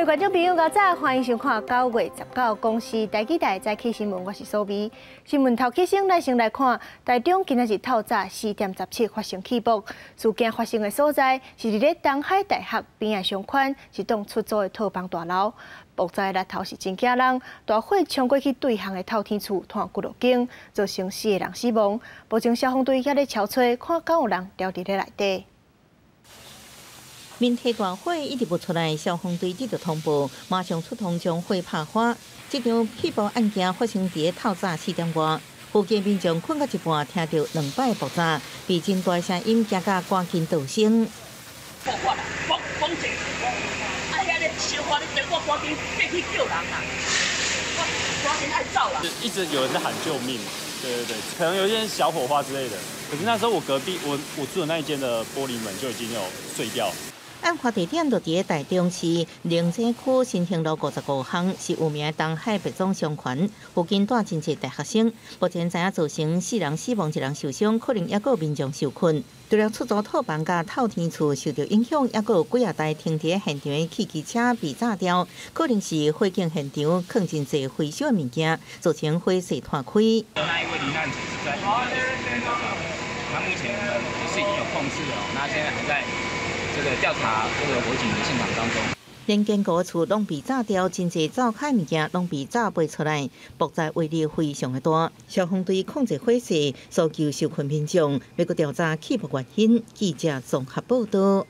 位觀眾朋友，早，歡迎收看9月19公視台語台早起新聞，我是蘇美。新聞頭起先，咱先來看台中今仔日透早4點17發生氣爆，事件發生的所在是佇咧東海大學邊仔商圈一棟出租的套房大樓。爆炸的力頭是真驚人，大火衝過去對巷的透天厝，拖幾落間，造成四個人死亡。目前消防隊遐咧搜揣，看敢有人留佇咧內底。面體大火一直無出來，消防隊接到通報，馬上出動將火拍花。這場氣爆案件發生佇透早4點外，附近民眾睏到一半，聽著兩擺爆炸，被真大聲音驚甲趕緊逃生。爆發啦！講講者，啊遐咧燒火，你等我趕緊過去救人啊！我趕緊愛走啦！一直有人在喊救命，對對對，可能有一些小火花之類的。可是那時候我隔壁我住的那一間的玻璃門就已經有碎掉。案發地點就佇台中市苓西區新興路55巷，是有名的東海別莊商圈，附近蹛真濟大學生。目前知影造成四人死亡，一人受傷，可能猶閣有民眾受困。除了出租套房佮透天厝受著影響，猶閣有幾仔台停佇現場的汽機車被炸掉，可能是火警現場囥真濟回收的物件，造成火勢拖開。那一位罹難者是在，那目前我們是已經有控制了，那現在還在這個調查這個火警的現場當中，連堅固厝攏被炸掉，真濟灶跤物件攏被炸飛出來，爆炸威力非常的大。消防隊控制火勢，搜救受困民眾，欲閣調查起爆原因。記者綜合報道。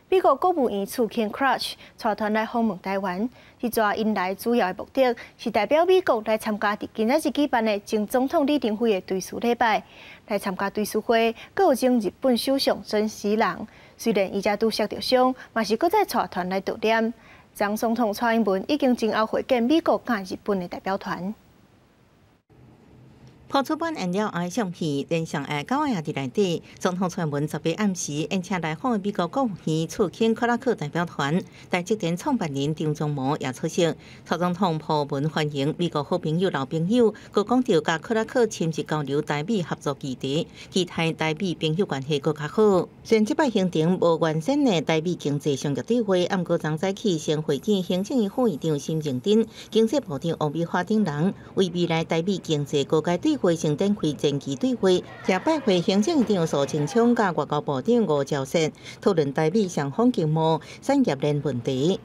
美國國務院次卿 Krach 帶團來訪問臺灣，這逝𪜶來主要的目的是代表美國來參加佇今仔日舉辦的前總統李登輝的追思禮拜。來參加追思會，閣有前日本首相森喜朗。雖然伊才拄摔著傷，嘛是閣再帶團來悼念。前總統蔡英文已經前後會見美國佮日本的代表團。拋出版完了後相片，連上愛狗也佇內底。總統蔡英文18暗時宴請來訪的美國國務院次卿克拉克代表團，台積電創辦人張忠謀也出席。蔡總統鋪文歡迎美國好朋友、老朋友，閣講著佮克拉克深入交流台美合作議題，期待台美朋友關係閣較好。雖然這擺行程無原先的台美經濟商業對話，毋過昨早起先會見行政院副院長沈榮津、經濟部長王美花等人，為未來台美經濟高階對話先展開前期對話，也拜會行政院長蘇貞昌佮外交部長吳釗燮，討論台美雙方經貿產業鏈問題。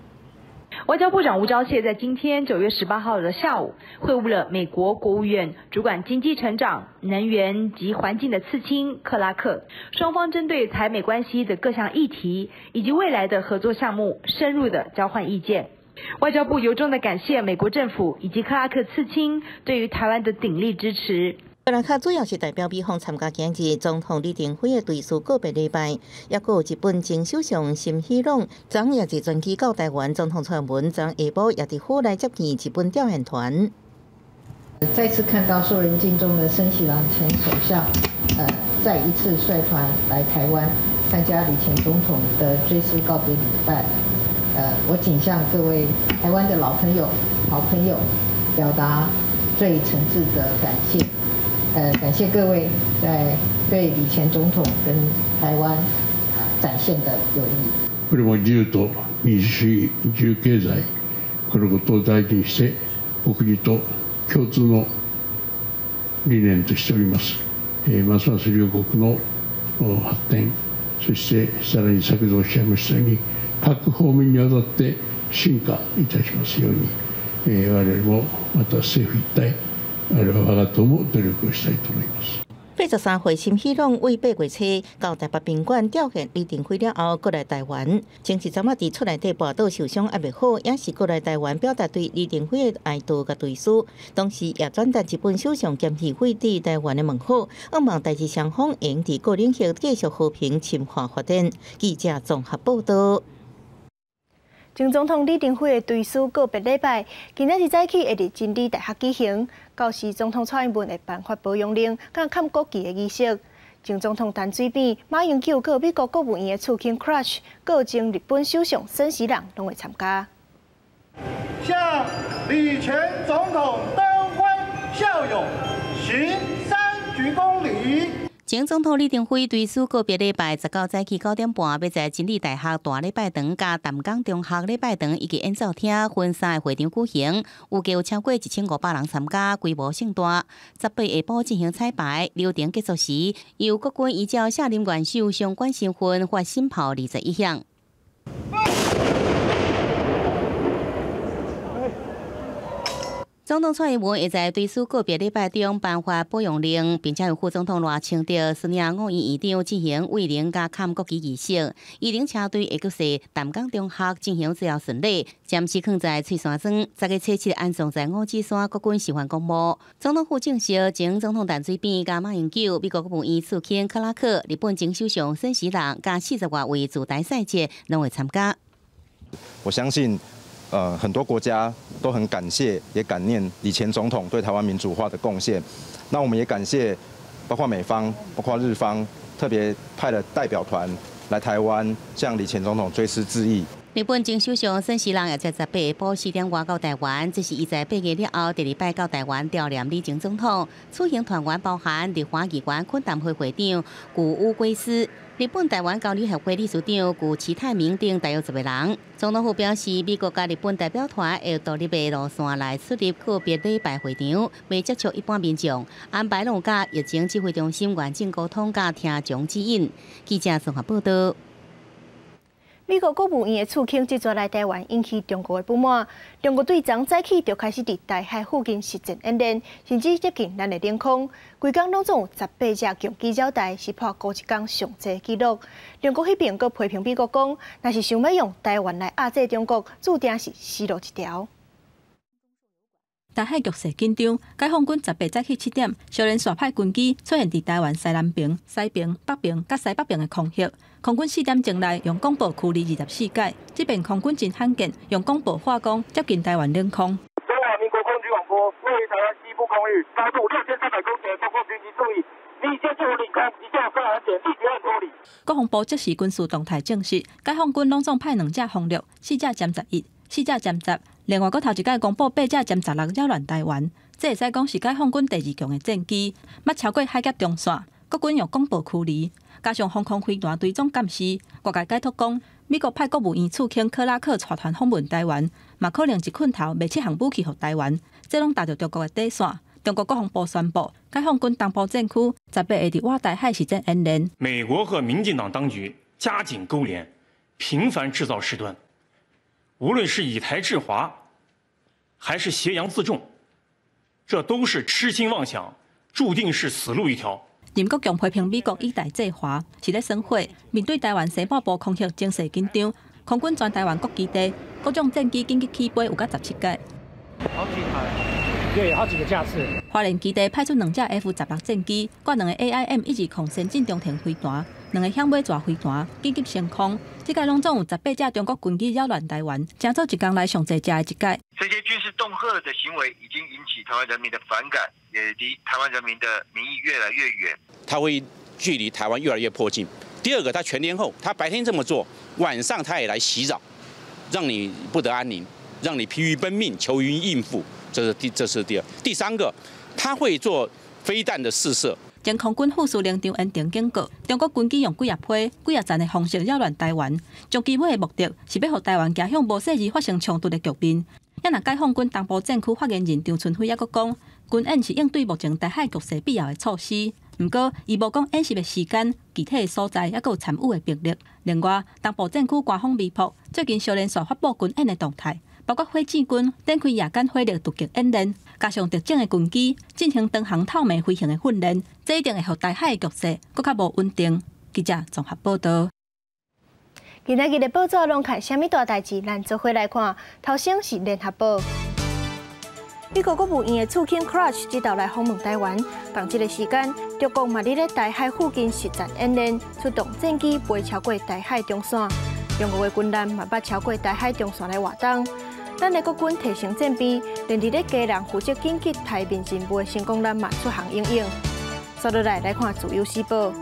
外交部長吳釗燮在今天9月18號的下午，會晤了美國國務院主管經濟成長、能源及環境的次卿克拉克，雙方針對台美關係的各項議題以及未來的合作項目，深入的交換意見。外交部由衷的感謝美國政府以及克拉克次卿對於台灣的鼎力支持。克拉克主要是代表美方參加今日總統李登輝的追思告別禮拜，猶閣有日本前首相森喜朗，昨也坐專機到台灣，總統蔡英文昨下晡也佇府內接見日本調研團。再次看到受人敬重的森喜朗前首相，再一次率團來台灣參加李前總統的追思告別禮拜。我謹向各位台灣的老朋友、好朋友表達最誠摯的感謝。感謝各位在對李前總統跟台灣展現的友誼。これも自由と民主主義、自由経済、このことを大事にして、お國と共通の理念としております。ますます両國の発展、そしてさらに先ほどおっしゃいましたように、各方面にわたって進化いたしますように、我々もまた政府一體、我々は我が党も努力をしたいと思います。83歲森喜朗為8月初到台北賓館弔唁李登輝了後，閣來台灣。前一陣仔佇厝內底跋倒受傷猶未好，也是閣來台灣表達對李登輝的哀悼佮追思。同時也轉達日本首相菅義偉對台灣的問好，向望台日雙方會用佇各領域繼續和平深化發展。記者綜合報道。前總統李登輝的追思告別禮拜，今仔日早起會佇真理大學舉行。到時總統蔡英文會頒發保養令，佮砍國旗的儀式。前總統陳水扁、馬英九、閣美國國務院的次卿 Krach、閣前日本首相森喜朗攏會參加。向李前總統登輝校友行三鞠躬禮。前總統李登輝追思告別禮拜19早起9點半，欲佇真理大學大禮拜堂佮淡江中學禮拜堂以及演奏廳分三个會場舉行，預計有超過1500人參加，規模盛大。18下晡進行彩排，流程結束時，由國軍依照卸任元首相關身份發新炮21響。總統蔡英文會在追思告別禮拜中頒發保養令，並且由副總統賴清德、孫亞五院院長進行慰靈佮砍國旗儀式。伊領車隊會閣踅淡江中學進行最後巡禮，暫時囥在翠山莊，10月初7安葬在五指山國軍示範公墓。總統府證實，前總統陳水扁佮馬英九、美國國務院次卿克拉克、日本前首相森喜朗佮40外位駐台使節攏會參加。我相信。很多國家都很感謝，也感念李前總統對台灣民主化的貢獻。那我們也感謝，包括美方、包括日方，特別派了代表團來台灣，向李前總統追思致意。日本前首相森喜朗也在18下晡4點外到台灣，這是伊在8月了後第二擺到台灣悼念李前總統。此行團員包含立法議員懇談會會長谷屋圭司、日本台灣交流協會理事長谷崎泰明等大約10個人。總統府表示，美國佮日本代表團會獨立的路線來出入告別禮拜會場，袂接觸一般民眾，安排攏有佮疫情指揮中心完整溝通佮聽從指引。記者綜合報道。美國國務院的次卿這逝來台灣，引起中國的不滿。中國對昨早起就開始佇台海附近實戰演練，甚至接近咱的領空。規工攏總有18隻強機繞台，是破過一工上濟紀錄。中國彼爿閣批評美國講，若是想欲用台灣來壓制中國，注定是死路一條。台海局勢緊張，解放軍18早起7點，相連續派軍機出現佇台灣西南爿、西爿、北爿佮西北爿的空域。空軍4點鐘內用廣播驅離24架，這遍空軍真罕見，用廣播話講接近台灣領空。中華民國空軍廣播，位於台灣西部空域，高度6300公尺的中國軍機注意，你先進入領空，一下飛安檢1萬公里。國防部即時軍事動態證實，解放軍攏總派2架轟6、4架殲11、4架殲10，另外閣頭一擺公布8架殲16擾亂台灣，這會使講是解放軍第2強的戰機，捌超過海峽中線。國軍用廣播驅離，加上防空飛彈追蹤監視，外界解讀講，美國派國務院次卿克拉克帶團訪問台灣，嘛可能一困頭賣7項武器予台灣，這攏踏著中國的底線。中國國防部宣布，解放軍東部戰區18會佇外台海實戰演練。美國和民進黨當局加緊勾連，頻繁製造事端，無論是以台制華，還是挾洋自重，這都是痴心妄想，注定是死路一條。任國強批評美國以台制華是咧耍火，面對台灣西半部空域情勢緊張，空軍全台灣各基地各種戰機緊急起飛有甲17架，好幾台，對，好幾個架次。花蓮基地派出2架 F-16戰機，掛2個 AIM-120先進中程飛彈，2個響尾蛇飛彈緊急升空。這屆攏總有18架中國軍機擾亂台灣，成做一工內上濟架的一屆。這些軍事恫嚇的行為已經引起台灣人民的反感，也離台灣人民的民意越來越遠。他會距離台灣越來越迫近。第二個，他全天候，他白天這麼做，晚上他也來襲擾，讓你不得安寧，讓你疲於奔命，求於應付。這是第二。第三個，他會做飛彈的試射。前空軍副司令張延廷警告，中國軍機用幾仔批、幾仔層的方式擾亂台灣，終其尾的目的是欲予台灣走向無細膩發生衝突的局面。也若解放軍東部戰區發言人張春輝猶閣講，軍演是應對目前台海局勢必要的措施。毋過，伊無講演習的時間、具體的所在，猶閣有參與的兵力。另外，東部戰區官方微博最近相連續發布軍演的動態，包括火箭軍展開夜間火力突擊演練，加上特種的軍機進行長航透明飛行的訓練，這一定會予台海的局勢閣較無穩定。記者綜合報道。今仔日的報紙攏看啥物大代誌？咱做伙來看。頭先是聯合報。美國國務院的次卿 Crush 這晝來訪問台灣，仝這个時間，中國嘛佇咧台海附近實戰演練，出動戰機飛超過台海中線。中國的軍艦嘛捌超過台海中線來活動。咱的國軍提升戰備，連佇咧基隆負責緊急台面任務的成功艦嘛出航應用。紲落來來看《自由時報》，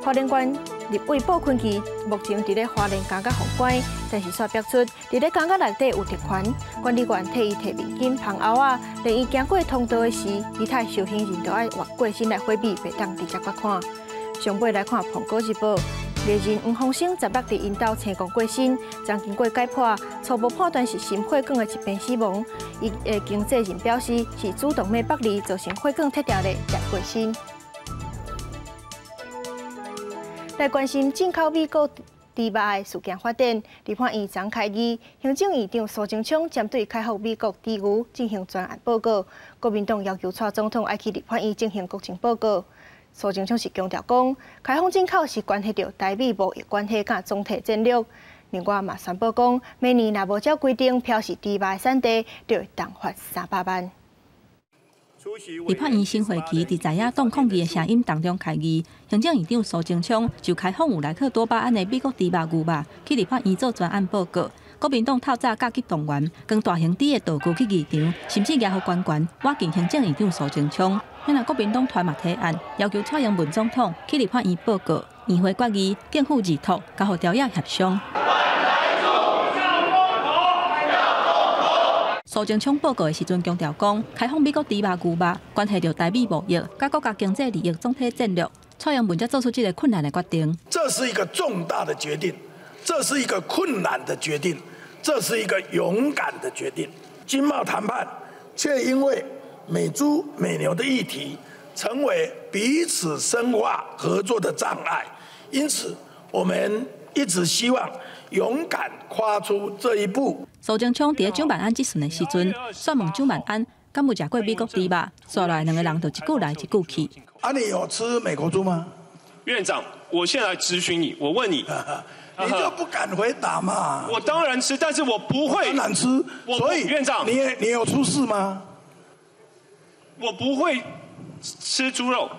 花蓮縣立委布坤奇目前佇咧花蓮監獄封關，但是煞爆出佇咧監獄內底有特權，管理員替伊提面巾、芳甌仔，連伊經過通道的時，其他受刑人都愛越過身來回避，袂當直接觀看。上尾來看《蘋果日報》，藝人黃鴻升16佇𪜶兜生公過身，昨經過解剖，初步判斷是心血管的疾病死亡。伊的經紀人表示，是主動脈剝離造成血管脫掉咧，才過身。來關心進口美國豬肉的事件發展，立法院昨開議，行政院長蘇貞昌針對開放美國豬牛進行專案報告。國民黨要求蔡總統愛去立法院進行國情報告。蘇貞昌是強調講，開放進口是關係著台美貿易關係佮總體戰略。另外嘛宣布講，明年若無照規定標示豬肉的產地，就會重罰300萬。立法院新會期佇在野黨抗議的聲音當中開議，行政院長蘇貞昌就開放有萊克多巴胺的美國豬肉牛肉去立法院做專案報告。國民黨透早加急動員，扛大型豬的道具去議場，甚至舉予懸懸，倚近行政院長蘇貞昌。遐若國民黨團嘛提案，要求蔡英文總統去立法院報告，院會決議，政府二託，交予朝野協商。蘇貞昌報告的時陣強調講，開放美國豬肉牛肉，關係著台美貿易、佮國家經濟利益總體戰略。蔡英文才做出這個困難的決定。這是一個重大的決定，這是一個困難的決定，這是一個勇敢的決定。經貿談判卻因為美豬美牛的議題，成為彼此深化合作的障礙。因此，我們一直希望勇敢跨出這一步。蘇貞昌佇咧蔣萬安質詢的時陣，詢問蔣萬安敢有食過美國豬肉，紲落來兩個人就一句來一句去。啊，你有吃美國豬嗎？院長，我現在質詢你，我問你，你就不敢回答嘛？我當然吃，但是我不會。當然吃，所以院長，你有出事嗎？我不會吃豬肉。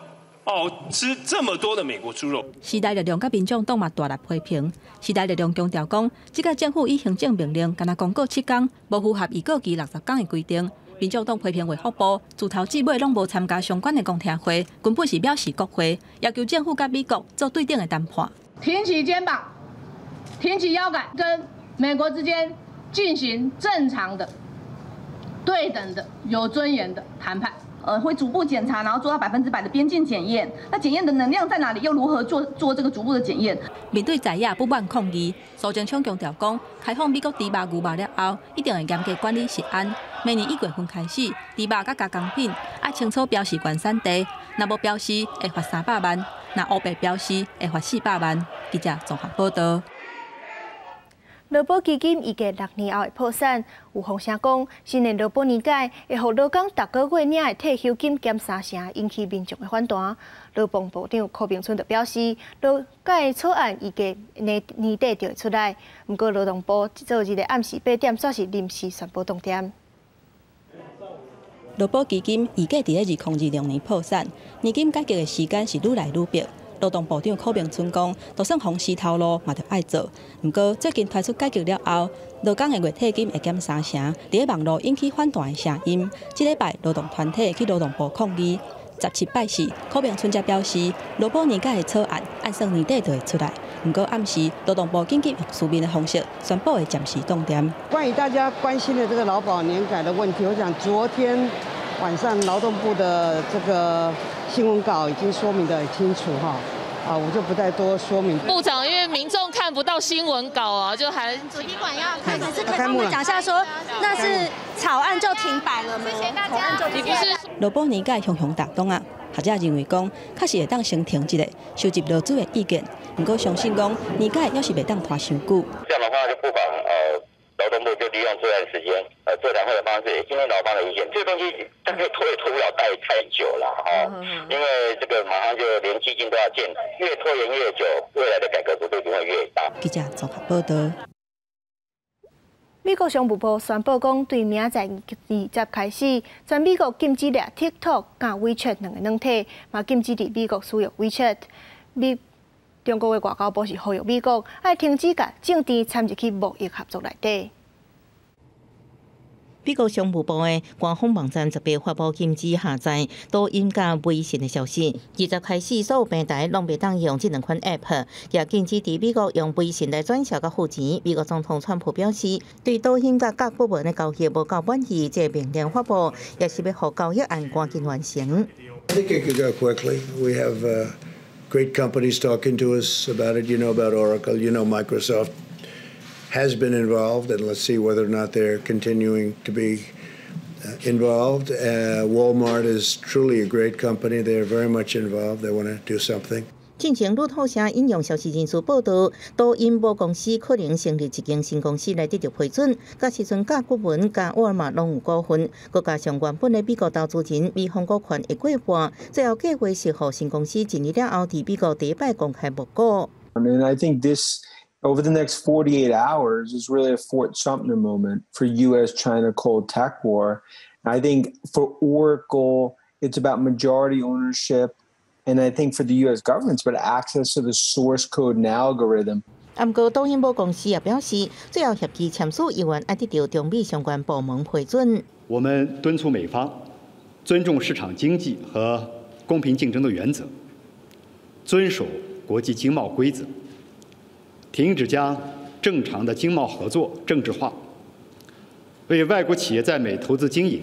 哦，吃這麼多的美國豬肉。時代力量佮民眾黨嘛大力批評。時代力量強調講，這個政府以行政命令，干焦公告7工，無符合預告期60工的規定。民眾黨批評衛福部自頭至尾攏無參加相關的公聽會，根本是藐視國會，要求政府佮美國做對等的談判。挺起肩膀，挺起腰桿，跟美國之間進行正常的、對等的、有尊嚴的談判。會逐步檢查，然後做到100%的邊境檢驗。那檢驗的能量在哪裡？又如何做這個逐步的檢驗？面對在野不滿抗議，蘇貞昌強調講，開放美國豬肉牛肉了後，一定會嚴格管理食安。明年1月份開始，豬肉佮加工品愛清楚標示原產地，若無標示會罰300萬，若烏白標示會罰400萬。記者綜合報道。勞保基金預計6年後會破產，有風聲講，新的勞保年改會予勞工逐個月領的退休金減3成，引起民眾的反彈。勞動部長柯銘春就表示，勞改草案預計年年底就會出來。毋過勞動部昨日的暗時8點，煞是臨時宣布凍定。勞保基金預計佇咧2026年破產，年金改革的時間是愈來愈迫。勞動部長柯銘春講，就算予死頭路嘛，著愛做。毋過最近推出改革了後，勞工的月退金會減3成，佇咧網路引起反彈的聲音。這禮拜勞動團體去勞動部抗議。17拜四，柯銘春才表示，勞保年改的草案按算年底就會出來。毋過暗時勞動部緊急用書面的方式宣布會暫時凍定。關於大家關心的這個勞保年改的問題，我想昨天晚上勞動部的這個新聞稿已經說明得很清楚哈。啊，我就不再多說明。部長，因為民眾看不到新聞稿啊，就還主題館要開，可是可以幫我們講一下說，那是草案就停擺了嗎？謝謝大家。你不是勞保年改雄雄大動啊？學者認為講，確實會當先停一下，收集勞資的意見。毋過相信講，年改猶是袂當拖傷久。這樣的話就不妨勞動部就利用這段時間，座談會的方式，聽聽勞方的意見。這個東西大概拖也拖不了太久了哈，因為這個馬上就連基金都要建，越拖延越久，未來的改革幅度就會越大。記者綜合報道。美國商務部宣布講，對明仔載20開始，全美國禁止了 TikTok 佮 WeChat 兩個軟體，嘛禁止佇美國使用 WeChat。中國的外交部是呼籲美國愛停止共政治摻入去貿易合作內底。美國商務部的官方網站18發布禁止下載抖音佮微信的消息。20開始，所有平台攏袂當用這兩款 App，也禁止佇美國用微信來轉賬佮付錢。美國總統川普表示，對抖音佮各部門的交易無夠滿意，這個命令發布也是欲予交易案趕緊完成。 I think it could go quickly. We have Great companies talking to us about it. You know about Oracle, you know Microsoft has been involved, and let's see whether or not they're continuing to be involved. Walmart is truly a great company. They're very much involved. They want to do something. 進前路透社引用消息人士報道，抖音母公司可能成立一間新公司來得著批准。佮時陣甲谷文、佮沃爾瑪攏有股份，閣加上原本的美國投資人美方股權會過半，最後計劃是予新公司一年了後，佇美國第一擺公開募股。 I mean, I think this over the next 48 hours is really a Fort Sumter moment for U.S.-China Cold Tech War. I think for Oracle, it's about majority ownership. And I think for the U.S. government, it's about access to the source code and algorithm. 毋過，抖音母公司也表示，最後協議簽署猶原愛得著中美相關部門批准。我們敦促美方尊重市場經濟和公平競爭的原則，遵守國際經貿規則，停止將正常的經貿合作政治化，為外國企業在美投資經營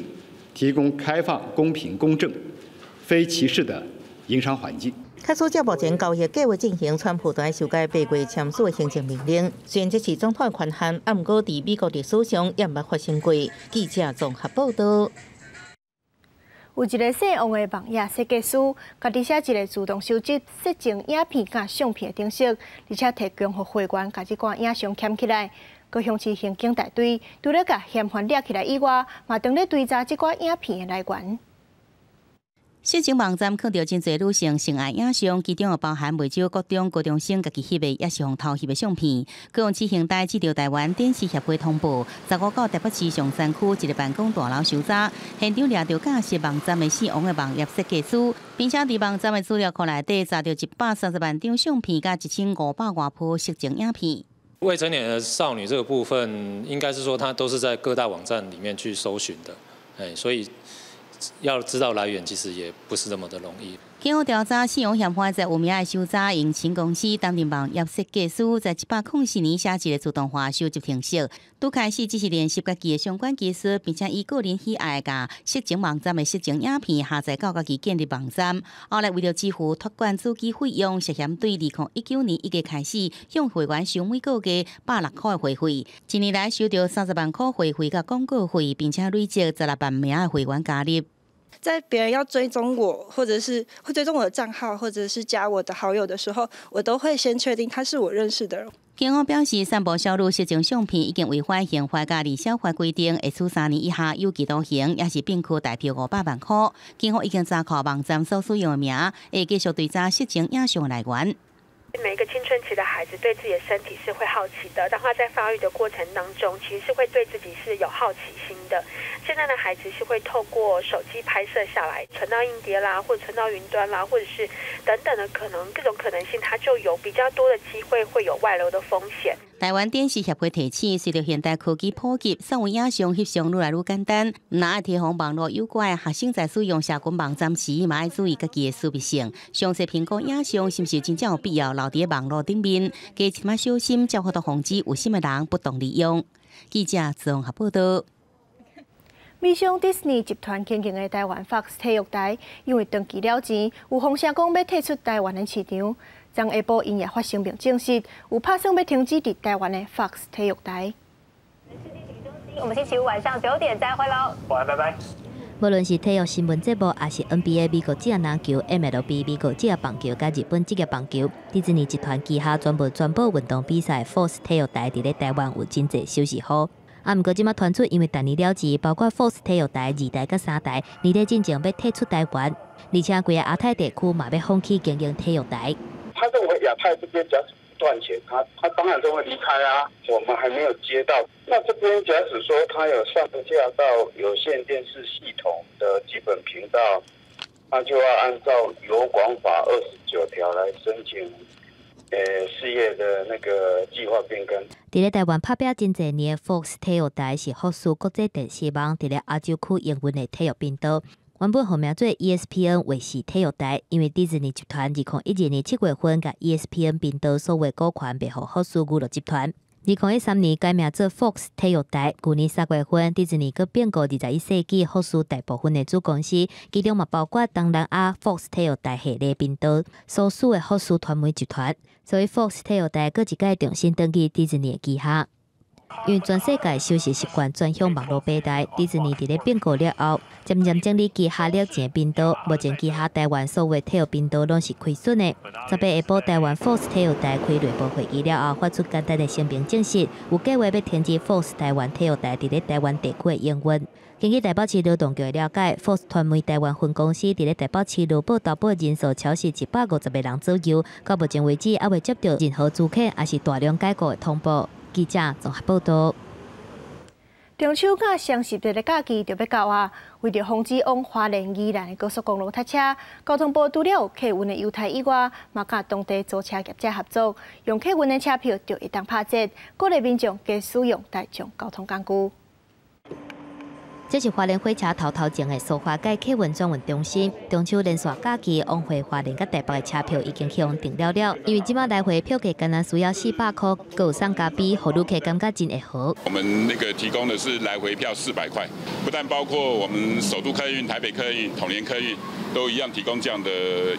提供開放、公平、公正、非歧視的營商環境。確實，照目前交易計劃進行，川普都愛修改八月簽署的行政命令。雖然這是總統的權限，毋過佇美國歷史上也毋捌發生過。記者綜合報道。有一个姓王的網頁設計師，家己寫一个自動收集色情影片佮相片的程式，而且提供予會員共這寡影像撿起來。高雄市刑警大隊除了共嫌犯掠起來以外，嘛當咧追查這寡影片的來源。色情網站看著真濟女性性愛影像，其中也包含袂少國中高中生家己翕的，抑是予偷翕的相片。高雄市刑大接著台灣電視協會通報，15到台北市松山區一个辦公大樓搜查，現場掠著架設網站的姓王的網頁設計師，並且佇網站的資料庫內底查著130萬張相片，佮1500外部色情影片。未成年的少女這個部分，應該是說，她都是在各大網站裡面去搜尋的，哎，所以要知道來源，其實也不是那麼的容易。警方調查，姓王嫌犯在有名的搜查用新公司擔任網頁設計師，在104年寫一个自動化收集程式，拄開始只是練習家己的相關技術，並且以個人喜愛共色情網站的色情影片下載到家己建立網站。後來為著支付託管主機費用，涉嫌對2019年1月開始向會員收每個月106塊的會費，一年來收著30萬塊會費佮廣告費，並且累積16萬名的會員加入。在別人要追蹤我，或者是會追蹤我的賬號，或者是加我的好友的時候，我都會先確定他是我認識的人。警方表示，散布小女色情相片已經違反刑法佮兒少法規定，會處3年以下有期徒刑，抑是併科代票500萬塊。警方已經查扣網站所使用的名，會繼續追查色情影像來源。每個青春期的孩子對自己的身體是會好奇的，當他在發育的過程當中，其實是會對自己是有好奇心的。現在的孩子是會透過手機拍攝下來，存到硬碟啦，或者存到雲端啦，或者是等等的可能各種可能性，他就有比較多的機會會有外流的風險。台灣電視協會提醒，隨著現代科技普及，數位影像翕相愈來愈簡單，毋但愛提防網路誘拐，學生在使用社群網站時，嘛愛注意家己的私密性，詳細評估影像是毋是真正有必要留佇網路頂面，加一點小心，才有法度防止有心的人不當利用。記者綜合報道。美商迪士尼集團經營的台灣 Fox 體育台，因為長期了錢，有風聲講欲退出台灣的市場。昨下晡，𪜶也發聲明證實，有拍算欲停止佇台灣的 Fox 體育台。我們星期五晚上9點再會嘍。晚安，拜拜。無論是體育新聞節目，抑是 NBA 美國職業籃球、MLB 美國職業棒球、佮日本職業棒球，迪士尼集團旗下專門轉播運動比賽 Fox 體育台佇咧台灣有真濟收視戶。啊，毋過這馬傳出因為逐年了錢，包括 Fox 體育台2台佮3台，年底進前欲退出台灣，而且規个亞太地區嘛欲放棄經營體育台。他認為亞太這邊假使不賺錢，他當然就會離開啊。我們還沒有接到。那這邊假使說他有上架到有線電視系統的基本頻道，那就要按照油管法29條來申請，事業的那個計劃變更。佇咧台灣拍拚真濟年的 Fox 體育台是福斯國際電視網佇咧亞洲區營運的體育頻道。原本號名做 ESPN 衛視體育台，因為迪士尼集團2012年7月份共 ESPN 頻道所有股權賣予福斯娛樂集團。2013年改名做 Fox 體育台。舊年3月份，迪士尼閣併購21世紀福斯大部分的子公司，其中嘛包括東南亞 Fox 體育台系列頻道所屬的福斯傳媒集團。所以 Fox 體育台閣一擺重新轉去迪士尼的旗下。因為全世界收視習慣轉向網路平台，迪士尼佇咧併購了後，漸漸整理旗下熱錢頻道，目前旗下台灣所有體育頻道攏是虧損的。18下晡，台灣 Fox 體育台開內部會議了後，發出簡單的聲明證實，有計劃欲停止 Fox 台灣體育台佇咧台灣地區的營運。根據台北市勞動局的了解，Fox 傳媒台灣分公司佇咧台北市勞保投保人數超過150個人左右，到目前為止猶未接到任何資遣抑是大量解雇的通報。記者綜合報道。中秋佮雙十節的假期就欲到啊！為著防止往花蓮、宜蘭的高速公路塞車，交通部除了有客運的優待以外，嘛佮當地租車業者合作，用客運的車票就會當拍折，鼓勵民眾加使用大眾交通工具。這是花蓮火車頭頭前的蘇花改客運轉運中心。中秋連續假期往回花蓮佮台北的車票已經予人訂了了，因為這擺來回票價干焦需要400塊，閣有送咖啡，予旅客感覺真會好。我們那個提供的是來回票400塊，不但包括我們首都客運、台北客運、統聯客運都一樣提供這樣的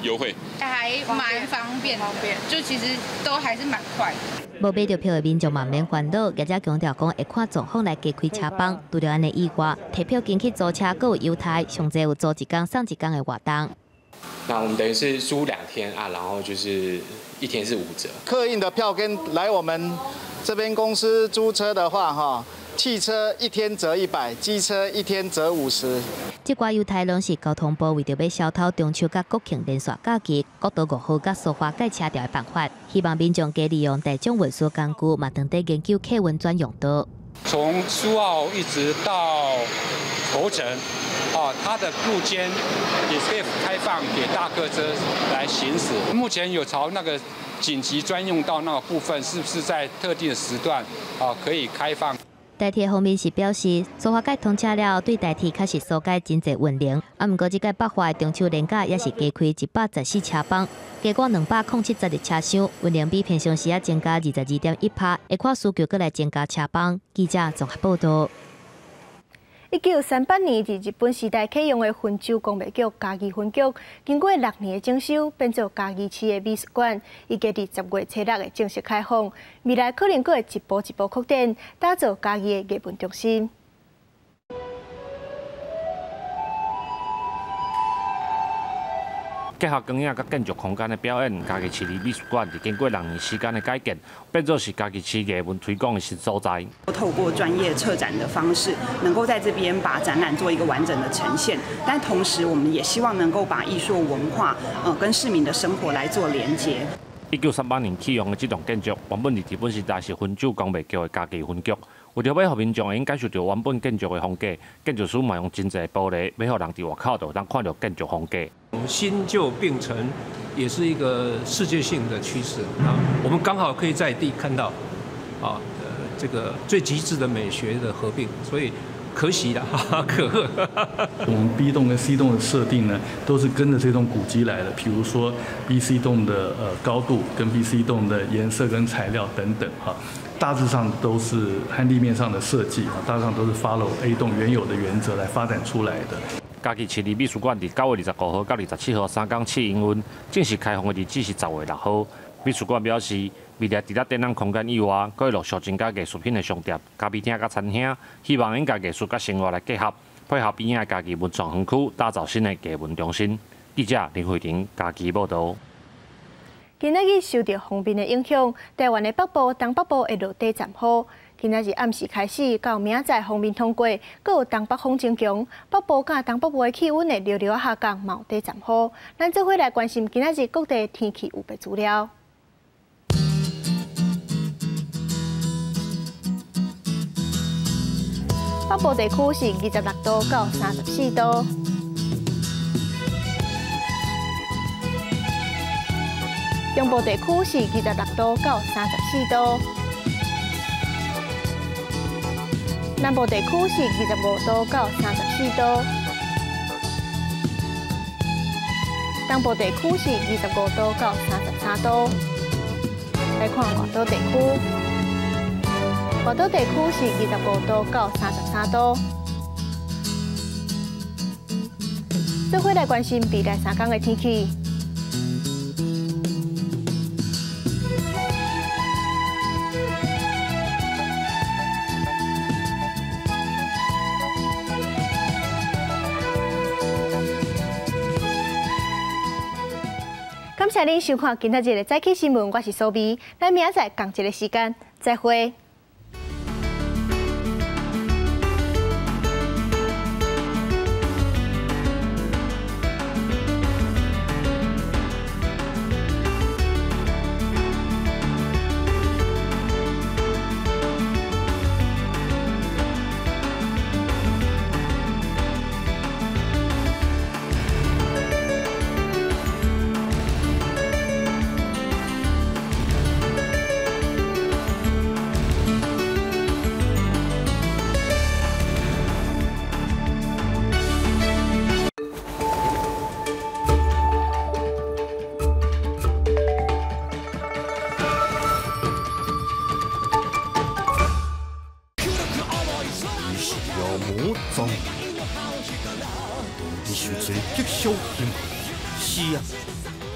優惠。還蠻方便的，就其實都還是蠻快的。無買著票的民眾嘛毋免煩惱，業者強調講會看狀況來加開車班。除了按呢以外，提票進去租車閣有優待，上濟有租一工送一工的活動。那我們等於是租2天啊，然後就是一天是5折。客運的票根來我們這邊公司租車的話，哈，汽車一天折100，機車一天折50。這寡優待攏是交通部為著欲消透中秋佮國慶連續假期，國道5號佮蘇花改車條的辦法，希望民眾加利用大眾運輸工具，嘛當地研究客運專用道。從蘇澳一直到頭城，啊，它的路肩也可以開放給大客車來行駛。目前有朝那個緊急專用道那個部分，是不是在特定的時段啊可以開放？台鐵方面是表示，蘇花改通車了後，對台鐵確實疏解真濟運能。啊，毋過這擺北化的中秋連假也是加開114車班，加掛270個車廂，運能比平常時仔增加22.1%，會看需求閣來增加車班。記者綜合報道。1938年，佇日本時代啟用的汾州工藝局嘉義分局，經過6年的整修，變做嘉義市的美術館，預計佇10月初6會正式開放。未來可能閣會一步一步擴展，打造嘉義的藝文中心。結合光影佮建築空間的表演，嘉義市立美術館佇經過6年時間的改建，變做是嘉義市藝文推廣的新所在。透過專業策展的方式，能夠在這邊把展覽做一個完整的呈現，但同時我們也希望能夠把藝術文化，跟市民的生活來做連接。1938年啟用的這棟建築，原本佇日本時代是汾州工藝局的嘉義分局。為著欲予民眾會用感受著原本建築的風格，建築師嘛用真濟玻璃，欲予人佇外口就通看著建築風格。新舊並存，也是一個世界性的趨勢啊！我們剛好可以在地看到，啊，這個最極致的美學的合併，所以可喜啦，可賀。我們 B 棟跟 C 棟的設定呢，都是跟着這棟古蹟來的。譬如說 B、C 棟的高度，跟 B、C 棟的顏色跟材料等等，哈。大致上都是和立面上的設計啊，大致上都是 follow A 棟原有的原則來發展出來的。嘉義市立美術館佇9月25號到27號三工試營運，正式開放的日子是10月6號。美術館表示，未來除了展覽空間以外，閣會陸續增加藝術品的商店、咖啡廳佮餐廳，希望能共藝術佮生活來結合，配合邊仔的嘉義文創園區，打造新的藝文中心。記者林慧婷嘉義報導。今仔日受著鋒面的影響，台灣的北部、東北部會落短暫雨。今仔日暗時開始到明仔載鋒面通過，閣有東北風增強，北部佮東北部的氣溫會略略下降，嘛有短暫雨。咱做伙來關心今仔日各地天氣預報資料。北部地區是26度到34度。中部地區是26度到34度，南部地區是25度到34度，東部地區是25度到33度。來看外島地區，外岛地区是25度到33度。做伙来关心未来三天的天气。感谢您收看今仔日的早起新闻，我是苏美，咱明仔载仝一个时间再会。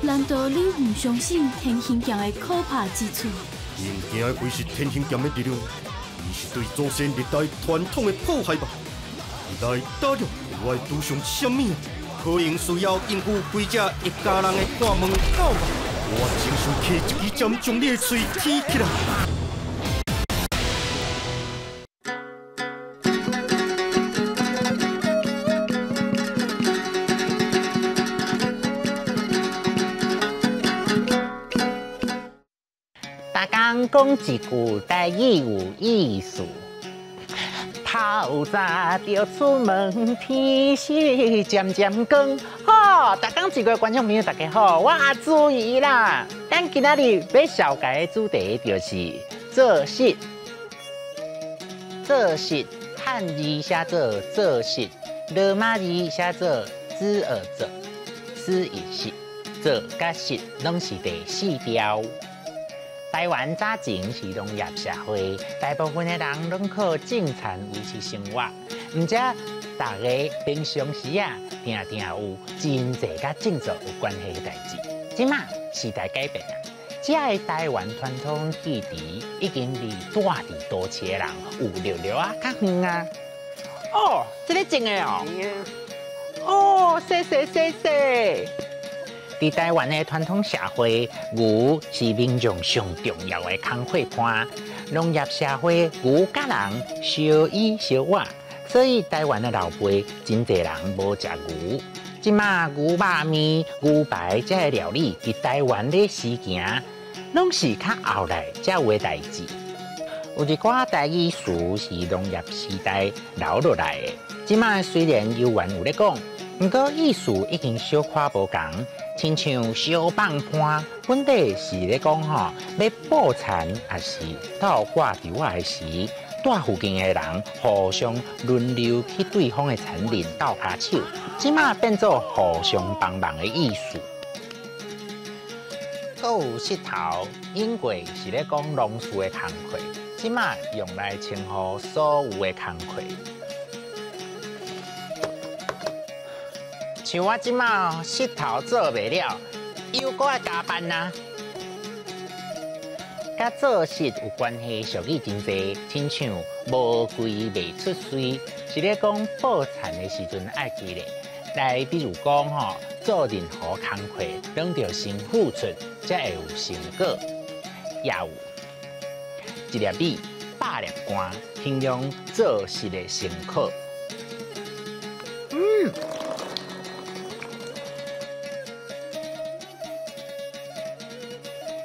难道你毋相信天行剑的可怕之处？𪜶惊的非是天行剑的力量，而是对祖先历代传统的破坏吧。未来打猎会拄上啥物？可能需要应付规只一家人的看门狗吧。我真想摕一支针将你的喙剔起来。讲一句台语有意思，透早就出门，天色渐渐光。吼，逐工一个观众朋友大家好，我阿朱姨啦。咱今仔日欲绍介的主题就是做穡。做穡汉字写做做穡，罗马字写做兹尔做，斯一穡，做佮穡拢是第四调。台湾早前是农业社会，大部分的人拢靠种田维持生活。毋则，大家平常时啊，定定有真济佮种作有关系的代志。这马时代改变啊，这个台湾传统技艺已经离住伫都市的人有略略啊较远啊。哦，这个种的哦。哦，谢谢谢谢。伫台湾的传统社会，牛是民众上重要的工伙伴。农业社会，牛佮人相依相倚，所以台湾的老辈真济人无食牛。这马牛肉面、牛排这个料理，伫台湾咧时行，拢是较后来才有的代志。有一寡台语词是农业时代留落来的，这马虽然犹原有咧讲，毋过意思已经小可无仝。亲像烧放伴，本底是咧讲吼，欲布田抑是倒挂稻仔的时，住附近的人互相轮流去对方的田里斗跤手，这马变做互相帮忙的意思。阁有穡头，永过是咧讲农事的工课，这马用来称呼所有的工课。像我这马穡头做袂了，又阁爱加班啊！佮做穡有关系俗语真济，亲像无规袂出穗，是咧讲布田的时阵爱记咧。来，比如讲吼，做任何工课，拢著先付出，才会有成果。也有一粒米，百粒汗，形容做穡的辛苦。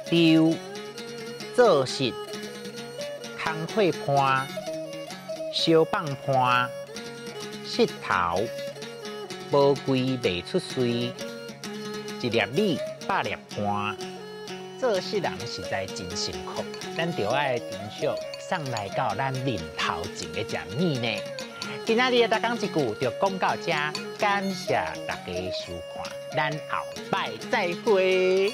丢做穡、工课伴、烧放伴、穡头、无规袂出穗、一粒米百粒汗，做穡人实在真辛苦，咱著爱珍惜送来到咱面头前的食物呢。今仔日的逐工一句就讲到这，感谢大家收看，咱后摆再会。